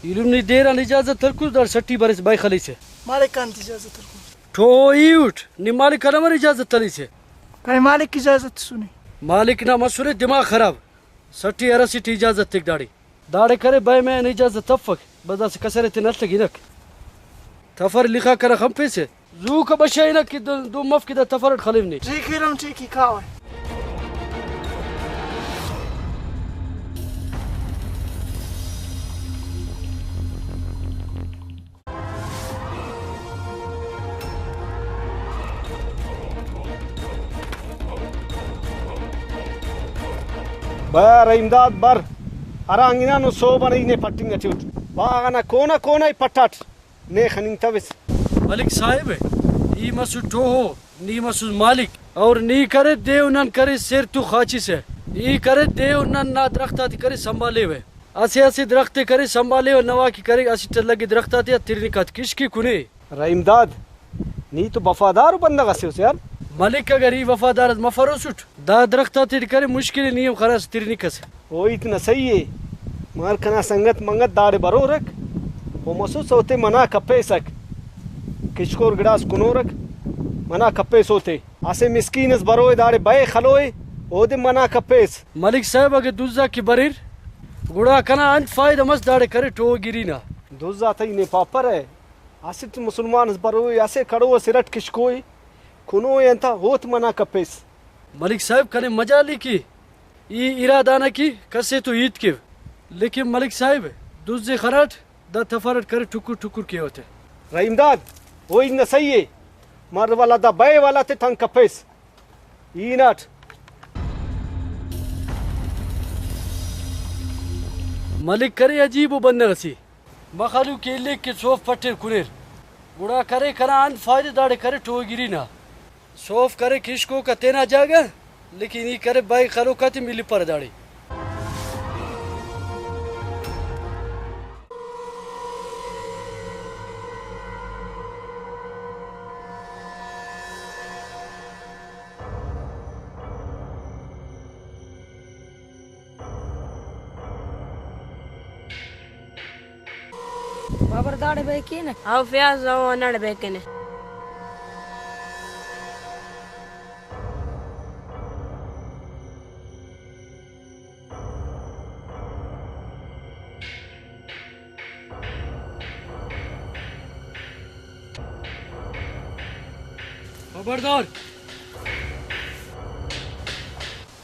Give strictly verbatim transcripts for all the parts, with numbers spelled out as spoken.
ایلم نی دیر آن اجازت ہلکوس، داڑے سٹی بریسہ بائے خلیسہ۔ مالک آن اجازت ہلکوس۔ ٹوہو ای اٹ، نی مالک آن امر اجازت ہلیسہ؟ کنے مالک اجازت تسنے۔ مالک نا مسنے دماغ خراب، سٹی ہر اسٹ اجازت تیک داڑے۔ داڑے کرے بئے مین اجازت افک، بس داسہ کسر ءِ تینا ہلتگینک۔ تفر لخا کنا خنپیسہ۔ زوکا بشینک کہ دن، دن مف کہ دا تفر اٹ خلیو نے۔ ٹھیک ایلم ٹھیک ای کاوہ۔ بیا رحیم داد بر، ہرانگ ہنانو سہب آن ای نے پٹنگ ٹی اٹ۔ باغ ئنا کونہ کونہ ای پٹاٹ، نے خننگتویس۔ ملک صاحب، ای مسٹ ٹوہو، نی مسس مالک، اور نی کرے دے و نن کرے سیر تو خاچسہ۔ ای کرے دے و نن نا درخت آتے کرے سنبھالیوہ۔ اسہ اسہ درخت ءِ کرے سنبھالیوہ، نوا کہ کرے اسٹ لگے درخت آتیا ترنکا کشک ءِ کنے۔ رحیم داد، نی تو وفادار بندغ اسے اس یار۔ ملک، اگر ای وفادار اس مفروسٹ، دا درخت آتیٹ کرے مشکل ءِ، نی ہم خناس ترنکس۔ او ہیت نا صحیح ءِ، مگر کنا سنگت منگت داڑے برورک، او مسس اوتے منع کپیسک، کشکور گڑاس کنورک، منع کپیس اوتے۔ اسہ مسکین اس بروئے داڑے بئے خلوئے، اودے منع کپیس۔ ملک صاحب، اگہ دزاک کہ بریر، گڑا کنا انت فائدہ مس داڑے کرے ٹوہ گری نا؟ دز آتا ای نے پاپرہ، اسٹ مسلمان اس بروئے، اسہ کڑو اس ارٹ کشکوئے، کنوئے انت اوت منع کپیس۔ ملک صاحب، کنے مجال ای کہ ای ارا دانا کہ کسے تو ہیت کیو، لیکن ملک صاحب، دز ءِ خناٹ، دا تفر اٹ کرے ٹکر ٹکر کیوہ تہ۔ رحیم داد، او ہیت نا صحیح ءِ، مرد والا دا بئے والا تے تنگ کپیس۔ ای ہناٹ۔ ملک کرے عجیب و بندغ اسے۔ مخلوق کہ الیک کہ سوف پٹیر کنیر، گڑا کرے کنا انت فائدہ داڑے کرے ٹوہ گری نا۔ سوف کرے کشکوک آ تینا جاگہ، لیکن ای کرے بائک خلوک آتے ملپرہ داڑے۔ بابر داڑے بئے کینہ۔ او فیاض، او ہنداڑے بئے کینہ۔ خبردار۔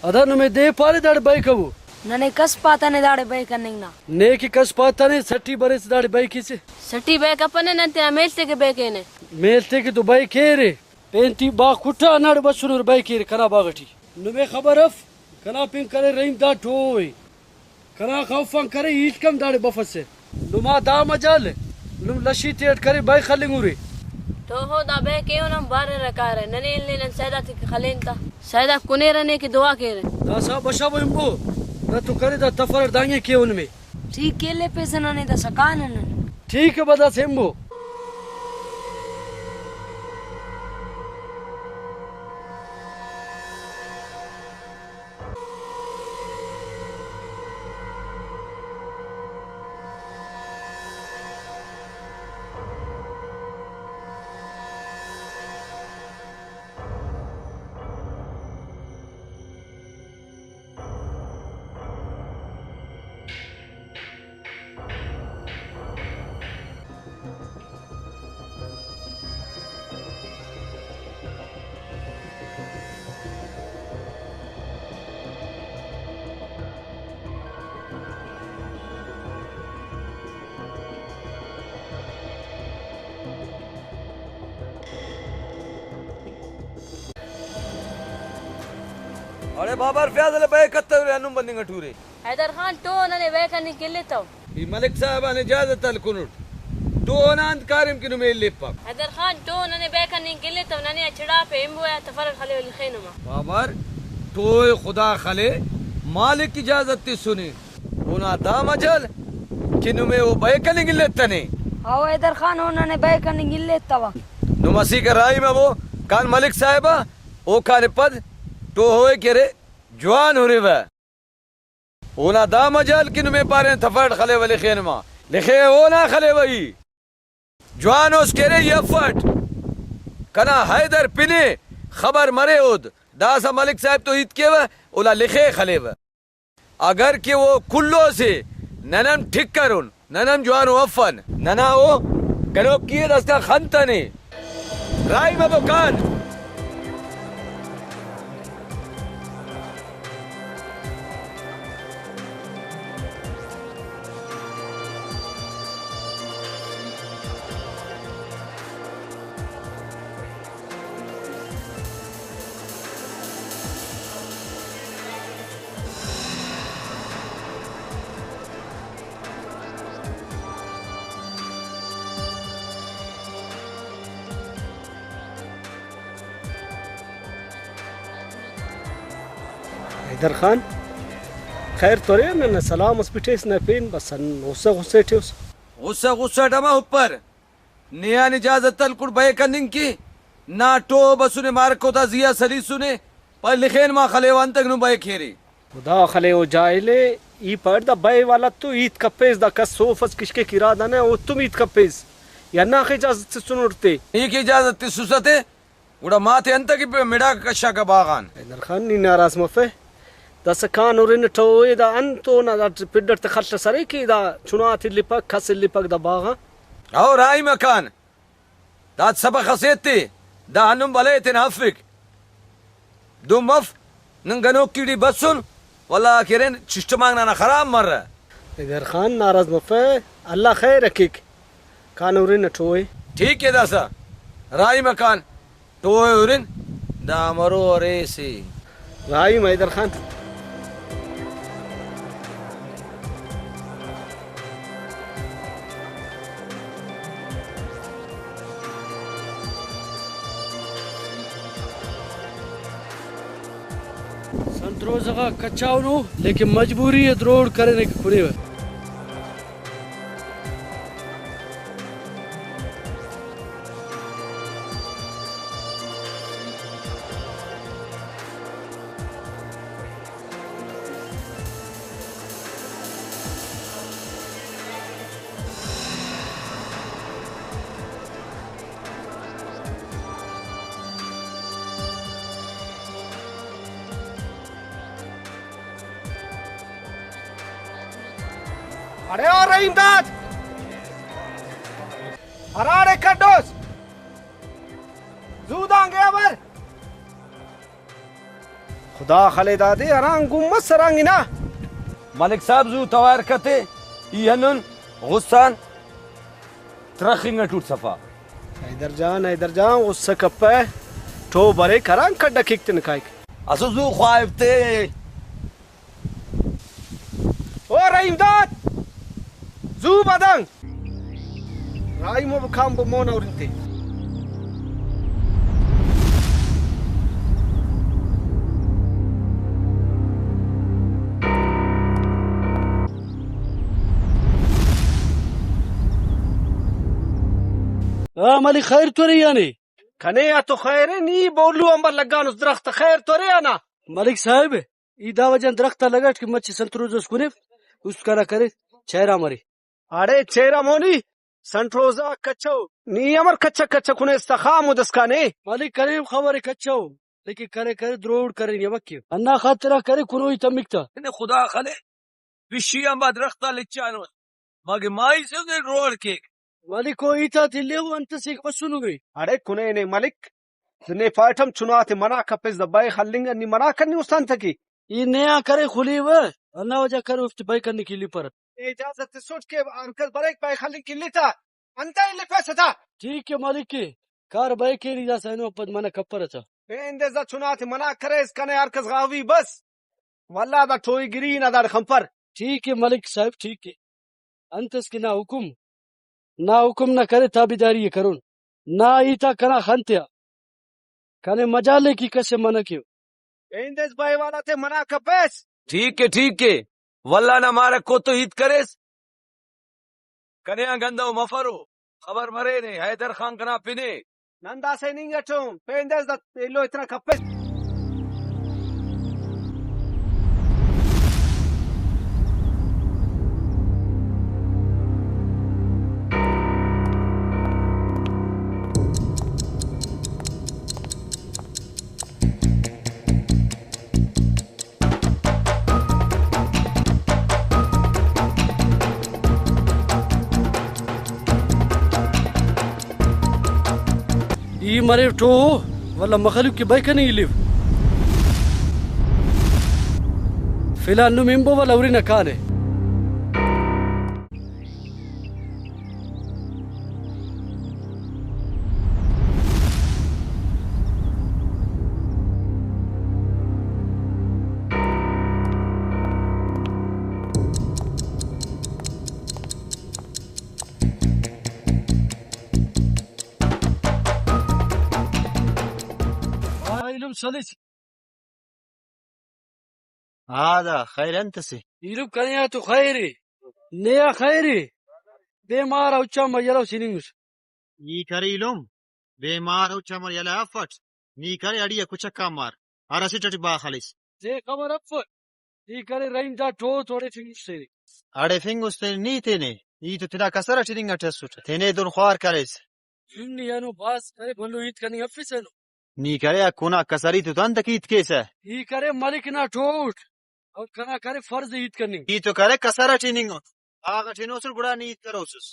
ادا نمے دے پارے داڑے بئے کبو۔ ننے کس پاتنے داڑے بئے کننگ نا۔ نے کہ کس پاتنے، سٹی بریسہ داڑے بئے کیسہ۔ سٹی بئے کپنہ، نن تینا میل تے کہ بئے کینہ۔ میل تے کہ تو بئے کیرے، پین ٹی باغ کٹا، ہنداڑے بسنر بئے کیرے کنا باغ ٹی۔ نمے خبر اف، کنا پن کرے رحیم دا ٹوہ ءِ۔ کنا خوف آن کرے ہیت کم داڑے بفسہ۔ نما دا مجال ءِ، نم لشی تیٹ کرے بئے خلنگ ارے۔ ٹوہو، دا بئے کیون ہم باررہ کارہ، ننے الے نن سیدا تے خلین تا۔ سیدا کنیرہ نے کہ دعا کیرہ۔ داسا بشا بو ہمبو، دا تو کرے دا تفر اٹ دانگے کیون مے۔ ٹھیک کیلے پیسہ ننے دا سکانہ نن۔ ٹھیک ءِ، بس داسہ ہمبو۔ اڑے بابر فیاض، الے بئے کتو رے، ہندن بننگ اٹ اُرے۔ حیدر خان، ٹوہ ننے بئے کننگ کلیتو۔ ای ملک صاحب آن اجازت ہلکنٹ۔ ٹوہ نا انت کاریم کہ نمے الیپک؟ حیدر خان، ٹوہ ننے بئے کننگ کلیتو، ننے آ چڑاپے، ہمبو آ تفر اٹ خلیو لخینما۔ بابر، ٹوہ خدا خلے، مالک اجازت تسنے۔ اونا دا مجال کہ نمے او بئے کننگ الیتنے۔ او حیدر خان، او ننے بئے کننگ الیتوہ۔ نم اسیکہ راہی مبو، کان ملک صاحب آ، اوکان پد ٹوہو ءِ کہ ارے جوان ہُرِوہ۔ اونا دا مجال کہ نمے پارین تفر اٹ خلیوہ لخینما۔ لخے اونا خلیوہ ای۔ جوان اس کہ ارے ای افٹ۔ کنا حیدر پن ءِ، خبر مرے اود۔ داسہ ملک صاحب تو ہیت کیوہ، اولا لخے خلیوہ۔ اگر کہ او کلو سے، نن ہم ٹھک کرون، نن ہم جوانو افن۔ ننا او گنوکی ءِ داسکان خنتنے۔ راہی مبو کان۔ حیدر خان، خیر تو ارے؟ ننا سلام اس بٹیس نہ پین، بس ہن غصہ غصہ ٹی اس۔ غصہ غصہ ٹی امر اپر؟ نے آن اجازت ہلکڑ بئے کننگ کے، نا ٹوہ بسنے مارکو تا زیہا سلیسنے، پائے لخین ما خلیوہ انتئے نم بئے کیرے۔ خدا خلے او جاہل ءِ، ای پڑ دا بئے والا تو ہیت کپیس، دا کس سوف اس کشکیک ارادہ نہ، اوتم ہیت کپیس، یا ہنداخہ اجازت تسنٹ تے۔ ای کہ اجازت تسسہ تے، گڑا ما تے انتئے کہ مڑاکہ کشاکہ باغان۔ حیدر خان، نی ناراض مفے، داسہ کان ہرن ٹوہ ءِ، دا انت اونا دا پڈ اٹ تہ خل اس ارے کہ دا چناتے الیپک، کس الیپک دا باغ آ۔ او راہی مکان۔ داد سبخ اسے ایتے، دا ہندن بلہ ءِ تینا ہرفک۔ دن مف، نن گنوکی ٹی بسن، ولدا کہ ارین سسٹم آک ننا خراب مرہ۔ حیدر خان، ناراض مفے، اللہ خیر ءِ کیک۔ کان ہرن ٹوہ ءِ۔ ٹھیک ءِ داسہ، راہی مکان، ٹوہ ءِ ہرن، دا مرو ارے سے۔ راہی مہ حیدر خان۔ سنت روزہ غاک کچاؤنو، لیکن مجبوری ءِ دروڑ کرینے کہ کنیوہ۔ اڑے او رحیم داد، ہراڑے کڈوس، زو دانگ ءِ امر۔ خدا خلے دادے، ہرانگ گم مس ہرانگ ہنا۔ ملک صاحب زو توار کتے، ای ہندن غصہ آن ترخنگ اٹ اٹ صفا۔ حیدر جان، حیدر جان، غصہ کپہ، ٹوہ بریک، ہرانگ کڈ کیک تینے کائک۔ اسو زو خواہو تے۔ او رحیم داد، زو بدنگ۔ راہی مبو کان بو مون آ ہرن تے۔ آ ملک خیر تو ارے یا نے؟ کنے آ تو خیر ءِ، نی بولو آنبار لگانس درخت، خیر تو ارے یا نا؟ ملک صاحب، ای دا وجہ آن درخت آ لگاٹ کہ مچہ سنت روزہ اس کنے، است کنا کرے، چہرہ مرے۔ اڑے چہرہ مونی، سنٹ روزہ کچو۔ نی امر کچک کچک کنے است خامود اسکانے۔ ملک کریم خبر کچو، لیکن کرے کرے دروڑ کرے نیمک کے۔ انا خاطرہ کرے کنوئی تمک تا۔ نے خدا خلے، بشی آنبار درخت آ لچانو۔ مگہ مائی سے دے دروڑ کیک۔ ملک او ہیت آتے الیو انت سے مسنو بے۔ اڑے کنے نے ملک، نے پاٹم چناتے منع کپس دا بئے خلنگ نی منع کنی استان تکی۔ ای نے آ کرے خلیوہ، ہندا وجہ کرے اوفتے بئے کننگ کلیپرہ۔ اجازت تسٹ کہ ہر کس بریک بئے خلنگ کلیتہ، انتئے لپسہ تا؟ ٹھیک ءِ ملک ءِ، کار بئے کیری داسہ اینو پد منع کپرہ تا۔ ایندے دا چناتے منع کریس، کنے ہر کس غاوی بس۔ ولدا دا ٹوئی گری نا داڑے خنپر۔ ٹھیک ءِ ملک صاحب، ٹھیک ءِ۔ انت اس کہ نا حکم، نا حکم نا کرے تابعداری ءِ کرون۔ نا ہیت آک کنا خن تیا۔ کنے مجال ءِ کہ کس ءِ منع کیو۔ ایندس بئے والا تے منع کپیس۔ ٹھیک ءِ، ٹھیک ءِ۔ ولدا نا مارک کو تو ہیت کریس۔ کنے آن گندو مفرو۔ خبر مرینے، حیدر خان کنا پنے۔ نن داسہ ہننگ اٹون، پیندس دا ایلو اتنا کپس۔ ای مرے ٹوہو، ولدا مخلوق کہ بئے کننگ الیو۔ فی الحال نم ہنبو ولدا ہرنہ کانے۔ آ ایلم سلیس۔ آ دا خیر انت سے؟ ایلم کنے آ تو خیر ءِ۔ نے آ خیر ءِ۔ بے مار آ اچا مر یلہ سننگس۔ ای کرے ایلم، بے مار اچا مر یلہ افٹ۔ نی کرے اڑی آ کچک آ مار۔ ہر اسٹ اٹی با خلیس۔ تے خبر افٹ۔ ای کرے رحیم دا ٹوہ تو اڑے فنگس تینے۔ اڑے فنگس تینے نی تینے۔ ای تو تینا کسر اٹی ہننگ اٹی اسٹ۔ تینے دن خوار کریس۔ نی اینو بھاز کرے بھلو ہیت کننگ افیس اینو۔ نی کرے آ کنا کسری تو تان تک ہیت کیسہ۔ ای کرے ملک نا ٹوہ اٹ اور کنا کرے فرض ہیت کننگ۔ ای تو کرے کسر اٹی ہننگ اٹ۔ باغ اٹی ہنوسٹ گڑا نی ہیت کروسس۔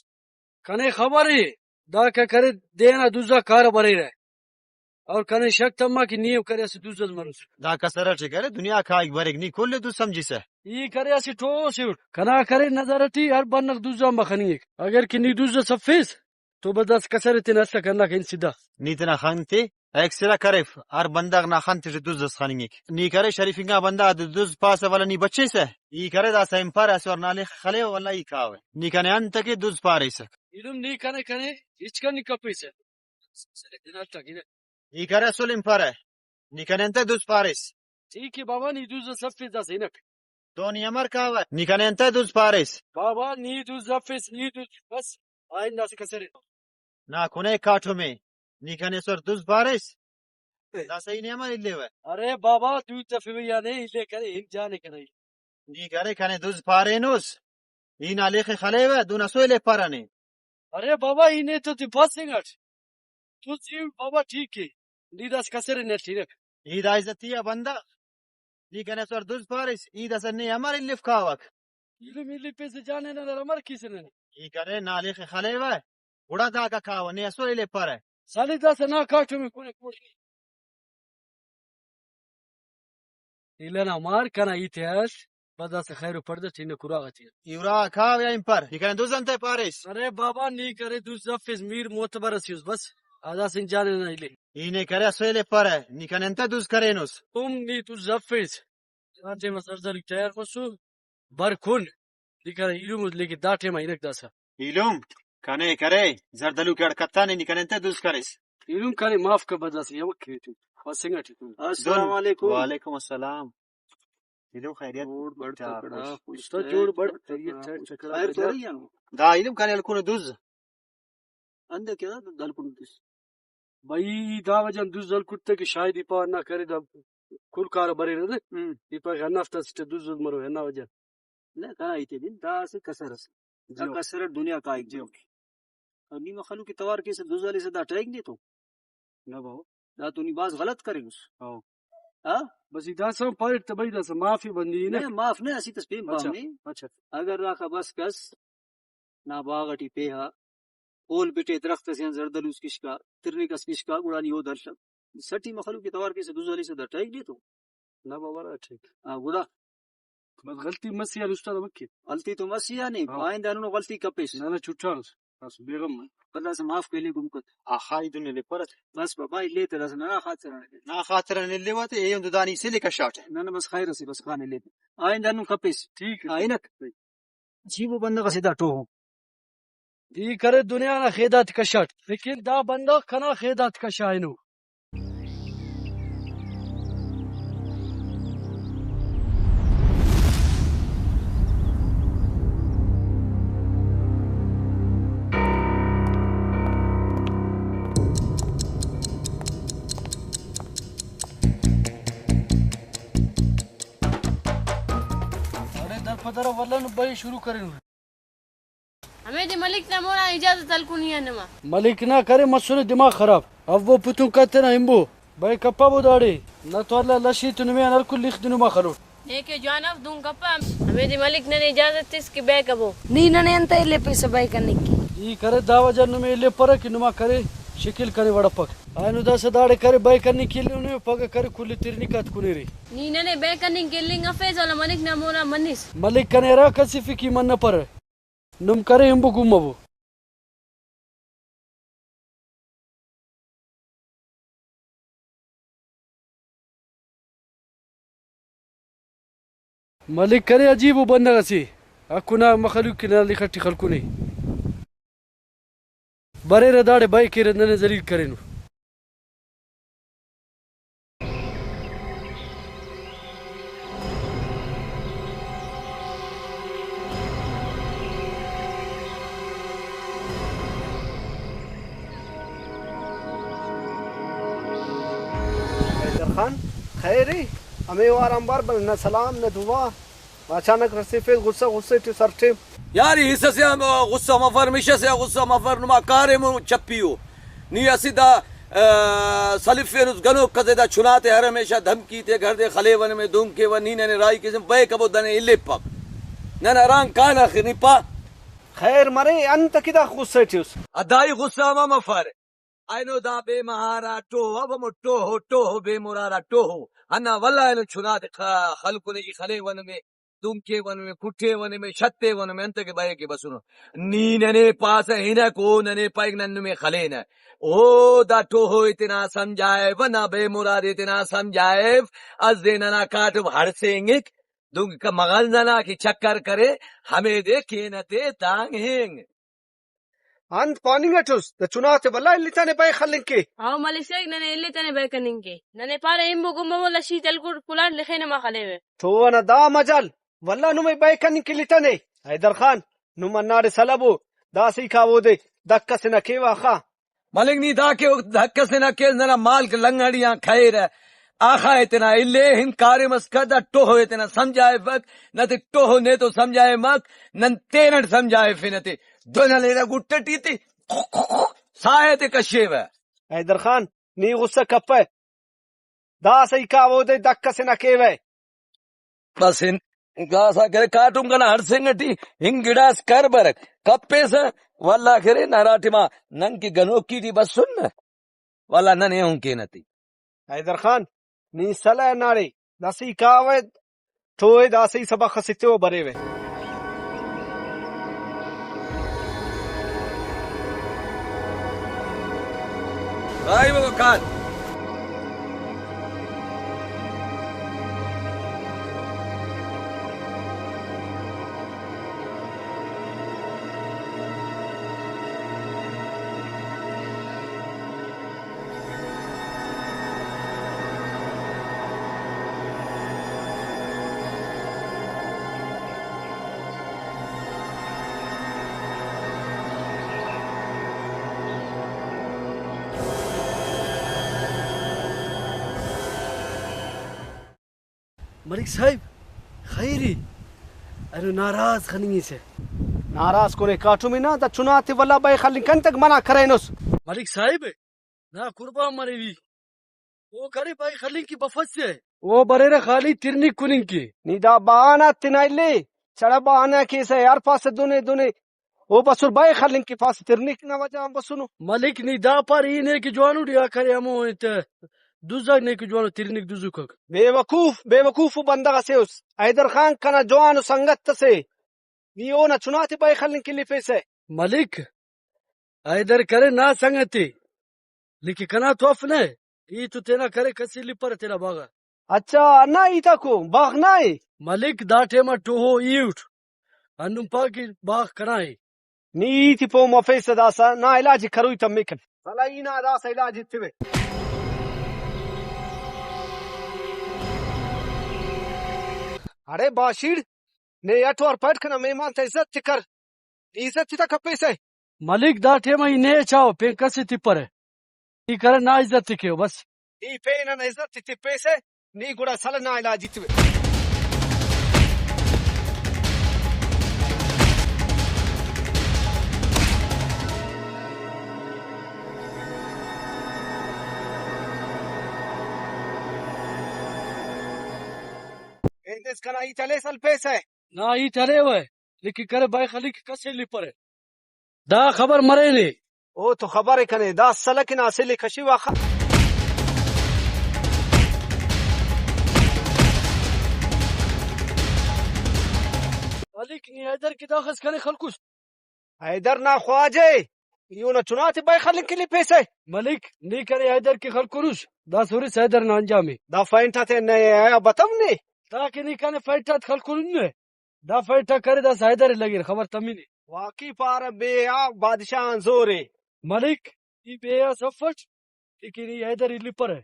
کنے خبر ءِ داکا کرے دے ئنا دزا کارہ بریرہ۔ اور کنے شک تما کہ نی ہم کرے اسہ دز ئس مروس۔ دا کسر اٹی کرے دنیا کائک بریک نی کل ءِ دز سمجھسہ۔ ای کرے اسہ ٹوہ سے اٹ۔ کنا کرے نظر اٹی ہر بندغ دز آن بخننگک۔ اگر کہ نی دز ئس افیس تو بس داسہ کسر ءِ تینا اسکہ ہنداکہ انت سدھا۔ نی تینا خن تے ایکسرا کریف، ہر بندغ نا خن تیٹی دز ئس خننگک۔ نی کرے شریف انگا بندغ آتے دز پاسہ ولدا نی بچیسہ۔ ای کرے داسہ ہنپرہ اسہ وار نا لیخ خلیوہ ولدا ای کاوہ۔ نی کنے انتکہ دز پاریسک۔ ایلم نی کنے کنے ہچ کننگ کپیسہ۔ ای کرے اسل ہنپرہ۔ نی کنے انتئے دز پاریس؟ ٹھیک ءِ بابا، نی دز ئس افیس داسہ ہنک۔ تو نی امر کاوہ؟ نی کنے انتئے دز پاریس؟ بابا، نی دز افیس، نی دز بس، آئندہ اسہ کسرے۔ نا کنے کاٹم ءِ، نی کنے اسل دز پاریس؟ داسہ ای نے امر الیوہ؟ ارے بابا، دو تفیوہ یا نے الے کنے، ہن جانے کنے۔ نی کرے کنے دز پارینس، ای نا لیخ ءِ خلیوہ، دن اسو الیپرہ نے۔ ارے بابا، ای نے تو تے بس انگٹ۔ تو زی بابا ٹھیک ءِ، نی داسہ کسر ءِ نٹ ہنک۔ ای دا عزتی آ بندغ، نی کنے اسل دز پاریس، ای داسہ نے امر الیف کاوک؟ ایلم الیپیسہ جانے نا امر کیسہ ننے۔ ای کنے نا لیخ ءِ خلیوہ، گڑا داکا کاوہ، نے اسل الیپرہ۔ سالی داسہ نا کاٹم ءِ کنے کوڑی۔ ایلہ نا مار کنا ہیت ءِ اس، بس داسہ خیر و پڑدہ ٹی ہنک اراغا ٹی۔ ای اراغا کاو یا ہنپر، نی کنے دز انتئے پاریس؟ ارے بابا، نی کرے دز افیس، میر معتبر اسے اس بس، آ داسہ ہن جانے نا الے۔ ای نے کرے اسل الیپرہ، نی کنے انتئے دز کرینس؟ تم نی دز افیس، دا ٹائم اس زردلو تیار مسو، بر کن، نی کرے ایلم اس، لیکن دا ٹائم آ ہنک داسہ۔ ایلم، کنے کرے، زردلو کہ اڑ کتانے، نی کنے انتئے دز کریس؟ ایلم کنے معاف کر، بس داسہ یوہ کے ٹی، بس انگا ٹی۔ السلام علیکم۔ وعلیکم السلام۔ ایلم خیریت؟ جوڑ بڑ تکڑا، خوش استاد جوڑ بڑ، خیریت ہے، تکڑا۔ خیر تو رہی ہے؟ دا ایلم کنے ہلکنے دز۔ اندا کیا دا ہلکنے دز؟ بھئی، دا وجہ آن دز ہلکٹ تہ کہ شاید ای پاوہ ہندا کرے دا کل کارہ بریرہ دے۔ ہم۔ ای پائے کہ ہندافتا اسٹ دز اُس مرو ہندا وجہ۔ نہ، کنا ہیتے بن، دا اسہ کسر اسے۔ دا جیو۔ کسر اٹ دنیا کائک جیو۔ جیو۔ اور نی مخلوق ءِ توار کیسہ دز ہلیسہ دا ٹہیک نے تو۔ نہ باوہ۔ دا تو نی بھاز غلط کرینس۔ ہاں۔ ہاں؟ بس ای داسہ ہم پاریٹ تہ بھئی داسہ معافی بندی نہ۔ نہ، معاف نہ، اسیتس پین اچھا، پاوہ نے۔ اچھا۔ اگر داخہ بس کس نا باغ ٹی پیہا، پول بٹے، درخت اسے آن زردلوس کشکا، ترنک اس کشکا، گڑا نی اودے الو۔ سٹی مخلوق ءِ توار کیسہ دز ہلیسہ دا ٹہیک نے تو۔ نہ بابا، نہ ٹھیک۔ ہاں، گڑا؟ بس غلطی مسیان استاد مکے۔ غلطی تو مسیان نے، ہاں۔ آئندہ ہندنو غلطی کپیس۔ نہ، نہ، چٹانس۔ بس بیغم۔ پر داسہ معاف کیلے گم کت۔ آ خائی دن نے پرت۔ بس بابا، الے تہ داسہ ننا خاطر آن۔ نا خاطر آن الے واتے، اے ہم تو دانی سے لے کشاٹ۔ نہ، نہ، بس خیر اسے، بس خان الے تہ۔ آئندہ ہندن کپیس۔ ٹھیک ہے۔ آ، ہنک۔ عجیب و بندغ اسے دا ٹوہو۔ ای کرے دنیا نا خیدات کشاٹ، لیکن دا بندغ کنا خیدات کشا اینو۔ اڑے در پہ در ولن بئی شروع کرینو۔ ہمیدے ملک نا مون آن اجازت ہلکونی آ نما۔ ملک نا کرے مسنے دماغ خراب۔ اوو پتون کتنا ہنبو۔ بئے کپابو داڑے۔ نہ تو اللہ لشی تو نمے آن ہلکو لخ دے نما خلوٹ۔ نے کہ جوان اف دہن کپہ۔ ہمیدے ملک ننے اجازت تس کہ بئے کبو۔ نی ننے انتئے الیپیسہ بئے کننگ کہ؟ ای کرے دا وجہ نمے الیپرہ کہ نما کرے شکل کنے وڑپک۔ اینو داسہ داڑے کرے بئے کننگ کہ الینے، پگہ کرے کل ترنک آتکن ارے۔ نی ننے بئے کننگ کہ النگ افیس، ولدا ملک نا مونا منس۔ ملک کنے ہرا کس افک ای منپرہ۔ نم کرے ہمبو گمبو۔ ملک کرے عجیب ءُ بندغ اسے، حق نا مخلوق کہ ننا لخ ٹی خلکنے۔ بریرہ داڑے بئے کیرہ ننے ذلیل کرینو۔ حیدر خان، خیر ءِ؟ ہمے وار آنبار بل، نہ سلام نہ دعا۔ اچانک رسیفیس غصہ، غصہ ٹی سر ٹیم۔ یار، ای ہیس اسے آ غصہ مفر، مش اسے آ غصہ مفر، نما کاریم چپی ءُ۔ نی اسہ دا، آ، سلفینس گنوک کسے دا چناتے ہر ہمیشہ دھمکی تے گھر دے خلیوہ نمے دہن کیوہ، نی ننے راہی کیسن بئے کبو دنے الیپک۔ نن ہران کان آخر نی پا۔ خیر مرے، انت کہ دا غصہ ٹی اس؟ ادائی غصہ ہم مفر۔ اینو دا بے مہارا ٹوہ، اب ہمو ٹوہ، ٹوہ، بے مرارا ٹوہ۔ ہندا ولدا اینو چناتے خ-، خلکنے ای خلیوہ نمے، دن کیوہ نمے، کٹیوہ نمے، شتیوہ نمے، انتکہ بئے کہ بسنو۔ نی ننے پاسہ ہنک، او ننے پائک نن نمے خلینہ۔ او دا ٹوہ ءِ تینا سمجھائیو، نا بے مرادی تینا سمجھائیو، اسہ دے ننا کاٹم ہڑسینگک، دنکہ مغل ننا کہ چکر کرے، ہمیدے کینہ تے تانگ ہینگ۔ انت پاننگ اٹ اس؟ دا چناتے ولدا الیتنے بئے خلنگ کے۔ او ملک صاحب، ننے الیتنے بئے کننگ کے۔ ننے پارے ہمبو گمبو لشی تلکٹ کلانٹ لخینے ما خلیوہ۔ تو انا دا مجال، ولدا نمے بئے کننگ کے الیتنے۔ حیدر خان، نم ہنداڑے سلبو، داسہ ای کاو اودے دک ئسے نا کیوہ خا۔ ملک نی دا کہ دھک ئسے نا کیس، ننا مالک لنگڑی آن کھیرہ، آخا ءِ تینا اِلے، ہن کاریم اس کہ دا ٹوہ ءِ تینا سمجھائفک، نہ تے ٹوہ نے تو سمجھائمک، نن تینٹ سمجھائفنہ تے۔ دن ہلیرہ گٹ ٹی تے ساہ تے کشیوہ۔ حیدر خان، نی غصہ کپہ، داسہ ای کاو اودے دک ئسے نا کیوہ۔ بس ہن داسہ کرے کاٹم کنا ہڑسینگ ٹی ہن گڑاس کر برک کپیسہ، ولدا کرے ننا ٹائما نن کہ گنوکی ٹی بسن نہ، ولدا نن ایہن کینہ تے۔ حیدر خان، نی سلہ ہنداڑے، داسہ ای کاوہ ٹوہ ءِ، داسہ ای سبخ ئس ایتیوہ بریوہ۔ بھائی وہ کان۔ ملک صاحب، خیر ءِ؟ اینو ناراض خننگسہ۔ ناراض کنے کاٹم نا، دا چناتے ولدا بئے خلنگ کنتک منع کرینس۔ ملک صاحب، نا قربان مریوی۔ او کرے بئے خلنگ کہ بفسہ۔ او بریرہ خالی ترنک کننگ کہ۔ نی دا بہانہ تینا اِلے، چڑہ بہانہ کیسہ یار، پاسہ دنے دنے۔ او بسر بئے خلنگ کہ پاسہ ترنک نا وجہ آن بسنو۔ ملک نی دا پار ای نے کہ جوانو ڈیا کرے ہمو انت دزاک نے کہ جوانو ترنک دزوکک۔ بے وقوف، بے وقوف بندغ اسے اس۔ حیدر خان کنا جوانو سنگت اسے۔ نی اونا چناتے بئے خلنگ کہ الیپیسہ۔ ملک، حیدر کرے نا سنگتے، لیکن کنا تو اف نہ، ای تو تینا کرے کس الیپرہ تینا باغا۔ اچھا، ہندا ہیت آکو، باغ نا ءِ؟ ملک، دا ٹائما ٹوہو ای اٹ، ہندن پا کہ باغ کنا ءِ۔ نی ہیت ءِ پہہ مفیسہ داسہ، نا علاج ءِ کروئی تمکن۔ سلا ای نا داسہ علاج ایتوہ۔ اڑے باشیڑ، نے اٹ وار پٹ کنا مہمان تا عزت تے کر۔ نی عزت تے تا کپیسہ۔ ملک، دا ٹائما ای نے چاوہ پین کس ءِ تپرہ۔ ای کرے نا عزت تے کیو بس۔ ای پین انا عزت تے تپیسہ، نی گڑا سلہ نا علاج ایتوہ۔ ایندس کنا ہیت ہلیس ہلپیسہ۔ نا ہیت ہلیوہ، لیکن کرے بائے خلیک کس الیپرہ۔ دا خبر مرینے، او تو خبر ءِ کنے، دا سلک نا اسل ءِ کشی واخا۔ ملک، نی حیدر کہ داخس کنے خلکس۔ حیدر نا خواجہ ءِ، ای اونا چنا تے بئے خلنگ کلی پیسہ۔ ملک، نی کنے حیدر کہ خلکنس، دا سرس حیدر نا انجام ءِ۔ دا فائنٹ آتے نئے آیا بتم نے۔ دا کہ نی کنے فائنٹ آتے خلکنن نے۔ دا فائنٹ آ کرے داسہ حیدر ءِ لگیر، خبر تمنے۔ واقعی پارہ بے آ بادشاہ آن زور ءِ۔ ملک، ای بے آ سفٹ، لیکن ای حیدر ءِ لپرہ۔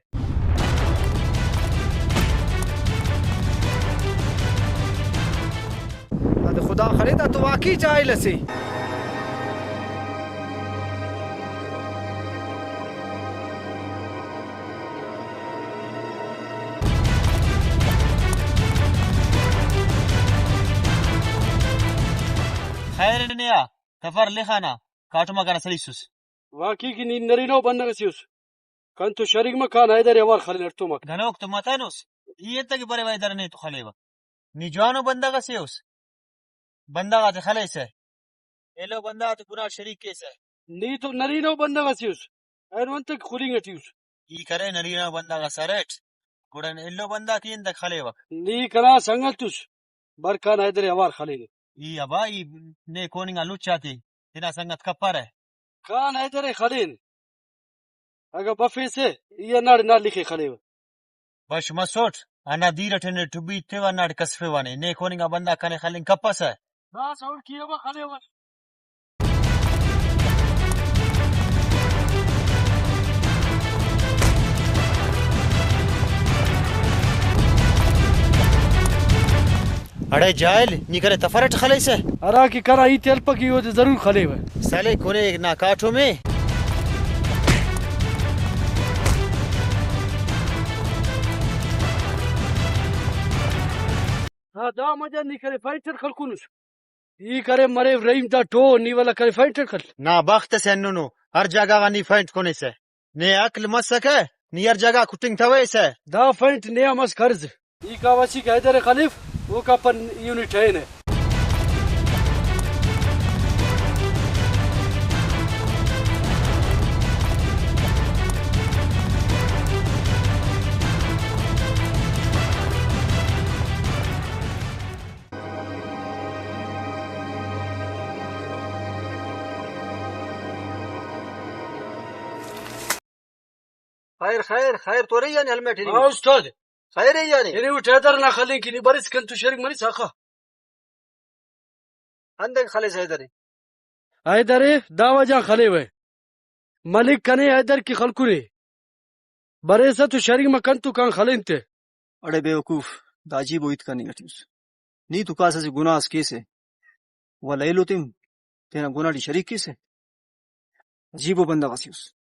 دادے خدا خلے، دا تو واقعی جاہل اسے۔ خیر نے آ، تفر لخانا، کاٹم آ کنا سلیسس۔ واقعی کہ نی نرینو بندغ اسے اس۔ کن تو شریک مہ کان حیدر ءِ اوار خلین اٹ تو مک۔ گنوک تو متنس، ای انتکہ بریوہ حیدر نے تو خلیوہ۔ نی جوانو بندغ اسے اس۔ بندغ آتے خلیسہ۔ ایلو بندغ آتے گناہ شریک کیسہ۔ نی تو نرینو بندغ اسے اس۔ اینو انتکہ خلینگ اٹی اس۔ ای کرے نرینو بندغ اس اریٹ۔ گڑا ایلو بندغ تے انتکہ خلیوک۔ نی کنا سنگت اس۔ بر کان حیدر ءِ اوار خلینہ۔ ای ابا، ای نے کوننگا لچ آتے تینا سنگت کپرہ۔ کان حیدر ءِ خلین۔ اگہ بفیسہ، ای ہنداڑے نا لکھ ءِ خلیوہ۔ بش مسٹ، ہندا دیر اٹ نے ٹبی تیوہ، ہنداڑے کسفیوہ نے۔ نے کوننگا بندغ کنے خلنگ کپسہ۔ داسہ اوڑکیوہ خلیوہ۔ اڑے جاہل، نی کنے تفر اٹ خلیسہ؟ ہرا کہ کنا ہیت ءِ ہلپک ای اودے ضرور خلیوہ۔ سلے کنے نا کاٹم ءِ۔ ہاں، دا مجا نی کنے فائٹر خلکنس۔ ای کرے مریو رحیم دا ٹو، نی ولا کرے فائنٹ اٹ کل۔ نا بخت اسے ہندنو، ہر جاگہ غا نی فائنٹ کنیسہ۔ نے عقل مسکہ، نی ہر جاگہ کٹنگ تویسہ۔ دا فائنٹ نے آ مس قرض۔ ای کاواسی کہ حیدر ءِ خلیف، اوکا پن یونٹ اینہ۔ خیر، خیر، خیر تو ارے یعنی ہیلمٹ ہننگ؟ ہاں استاد۔ خیر ءِ یعنی؟ یعنی او ٹیدر نا خلنگ کہ نی بریس کن تو شریک مریس آخا۔ اندن خلیس حیدر ءِ؟ حیدر ءِ دا وجہ خلیوہ۔ ملک کنے حیدر کہ خلکنے۔ بریسہ تو شریک مہ کن تو کان خلین تے۔ اڑے بیوقوف، دا عجیب و ہیت کننگ اٹی اس۔ نی تو کاسہ اسہ گناہ اس کیسہ، ولدا ایلو تم تینا گناہ ٹی شریک کیسہ۔ عجیب و بندغ اسے اس۔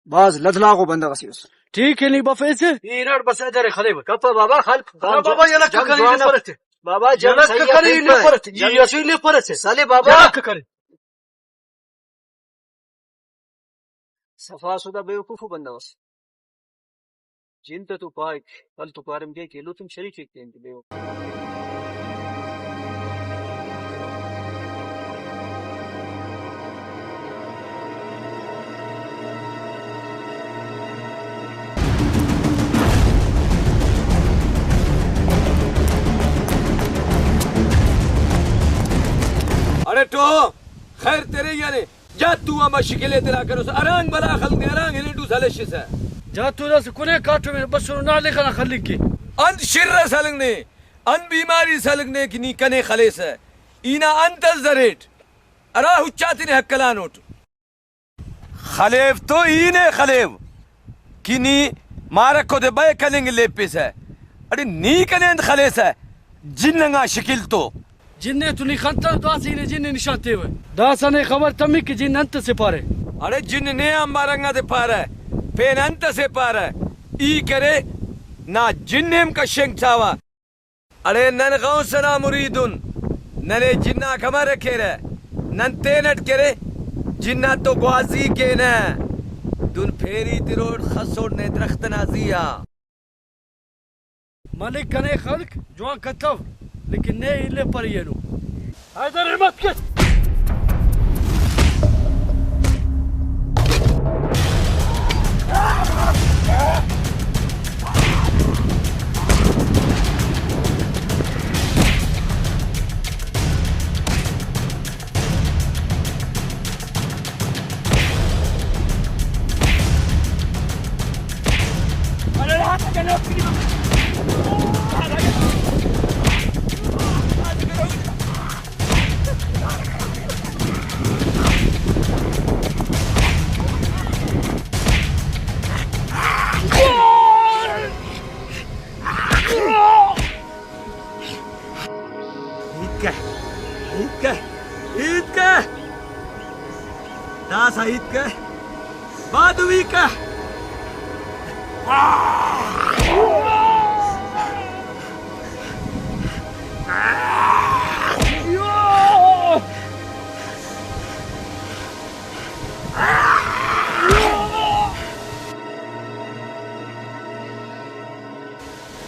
بھاز لدلاغو بندغ اسے اس۔ ٹھیک ہے، نی بفیسہ۔ ای ہناٹ بس حیدر ءِ خلیوہ۔ کپہ بابا، خلپ۔ بابا، بابا، یلہ جنگ ککری جوانو۔ لپرت۔ بابا، جنگ جلک صحیح ہے، ککری خلپ۔ لپرت۔ جی، جنگ اسی لپرت۔ سلے بابا۔ جلک ککری۔ صفا سودا بیوقوف بندغ اس۔ جند تو پائک، ول تو پاریم کیک، ایلو تم شریک کیک تین کہ بیوقوف۔ اڑے ٹو، خیر تیرے یعنی۔ جاتو آ مشکل ءِ تینا کروس، ارانگ بلا خلنگ نے، ارانگ ہلنڈوس ہلشسہ۔ جاتو داسہ کنے کاٹم ءِ بسنو نا لخ ئنا خلنگ کے۔ انت شر اس ہلنگ نے، انت بیماری اس ہلنگ نے کہ نی کنے خلیسہ۔ ای نا انت اس دریٹ؟ ہرا ہچ آتے نے ہکلانٹ۔ خلیو تو ای نے خلیو کہ نی مارکو دے بئے کننگ لیپسہ۔ اڑے نی کنے انت خلیسہ؟ جن انگا شکل تو۔ جن ءِ تو نی خنتو، داسہ ای نے جن ءِ نشان تیوہ۔ داسہ نے خبر تمک کہ جن انت ئسے پارہ۔ اڑے جن نے آنبار انگا تے پارہ، پین انت ئسے پارہ۔ ای کرے نا جن ءِ ہم کشنگ چاوہ۔ اڑے نن غوث ئنا مرید ان، ننے جناک امر کیرہ؟ نن تینٹ کرے جنات تو گوازی کینہ۔ دن پھیری تروٹ خسوٹ نے درخت ئنا زی آ۔ ملک کنے خلق جوان کتو، لیکن نے الے پر اینو۔ حیدر ہمت کے۔ ہیت کہ، ہیت کہ، ہیت کہ۔ داسہ ہیت کہ۔ بادوی کہ۔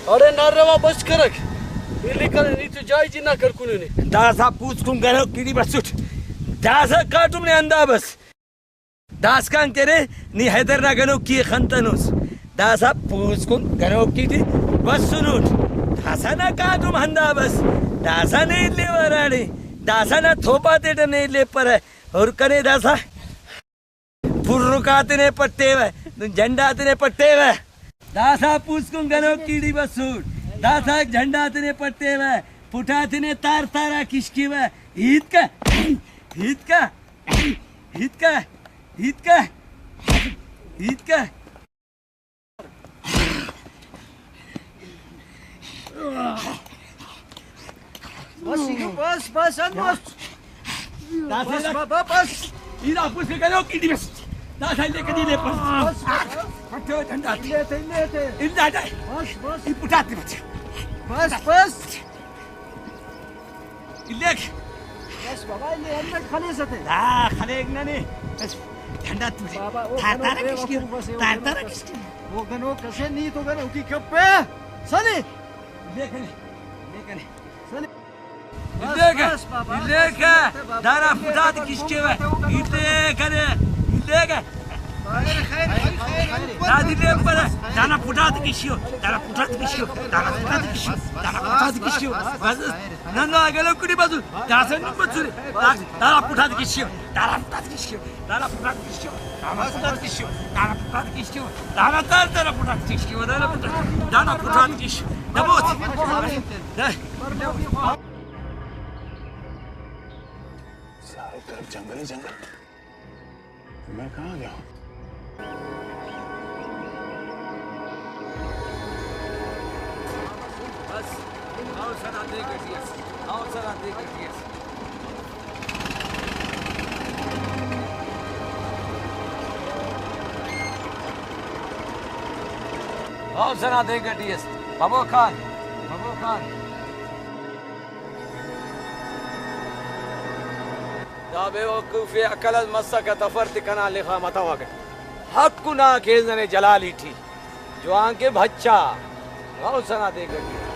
اڑے ناروا بش کرک۔ ایلے کنے نی تو جائی جنا کر کنونے۔ داسہ پوسکن گنوکی ٹی بسٹ۔ داسہ کاٹم نے ہندا بس۔ داسکان کرے نی حیدر نا گنوکی ءِ خنتنوس۔ داسہ پوسکن گنوکی ٹی بسنٹ۔ داسہ نا کاٹم ہندا بس۔ داسہ نے ایلے وراڑے۔ داسہ نا تھوپا تیٹہ نے ایلے پرہ۔ ہر کنے داسہ۔ پرک آتنے پٹیوہ، نن جھنڈا آتنے پٹیوہ۔ داسہ پوسکن گنوکی ٹی بسوٹ، داسہ جھنڈا آتنے پٹیوہ، پٹ آتنے تار تار آ کشکیوہ۔ ہیت کہ، ہیت کہ، ہیت کہ، ہیت کہ، ہیت کہ۔ بس، بس، بس، انت بس۔ داسہ بس، بابا، بس۔ ای دا پوسکن گنوکی ٹی بس۔ داسہ لے کدی لے بس۔ بس، بس۔ پٹو ٹھنڈا تے۔ لے تے، لے تے۔ اندا تے۔ بس، بس۔ ای پٹاتے بس۔ بس، بس۔ الیک۔ بس بابا، الیک، ہندن خلیسہ تے۔ دا خلیک ننے۔ بس، ٹھنڈا تو۔ بابا، او تار گنوک تارا بے کشکی، وقوف اسے، او تار گنوک تارا اسے۔ کشکی۔ او گنوک اسے، نی تو گنوکی کپے۔ سنی۔ الیک نے، الیک نے۔ سنی۔ بس، الیک، بس بابا، الیک۔ بس، بابا، دارا الیک، پٹات بابا، کشکیوہ۔ الیک نے، الیک۔ خیر، خیر، خیر، خیر۔ دادی لے پر، دانا پٹات کشیو، دانا پٹات کشیو، دانا پٹات کشیو، دانا پٹات کشیو۔ بس، بس۔ نن دا گلو کڑی بسو، داسہ نم بسو۔ دارا پٹات کشیو، دارا پٹات کشیو، دارا پٹات کشیو، دارا پٹات کشیو، دارا پٹات کشیو، دارا تار، دارا پٹات کشیو، دارا پٹات، دارا پٹات کشیو۔ دبوت۔ سارے طرف جنگل ہی جنگل۔ میں کہاں گیا ہوں؟ بس، آؤ سنا دے گٹی اس، آؤ سنا دے گٹی اس۔ آؤ سنا دے گٹی اس۔ بابو خان، بابو خان۔ دا بے وقوفی عقل اس مسکہ، تفر تے کنا لخا متوکہ۔ حق نا کیس ننے جلالی ٹی۔ جوان کہ بچا۔ غوث نا دے گٹی۔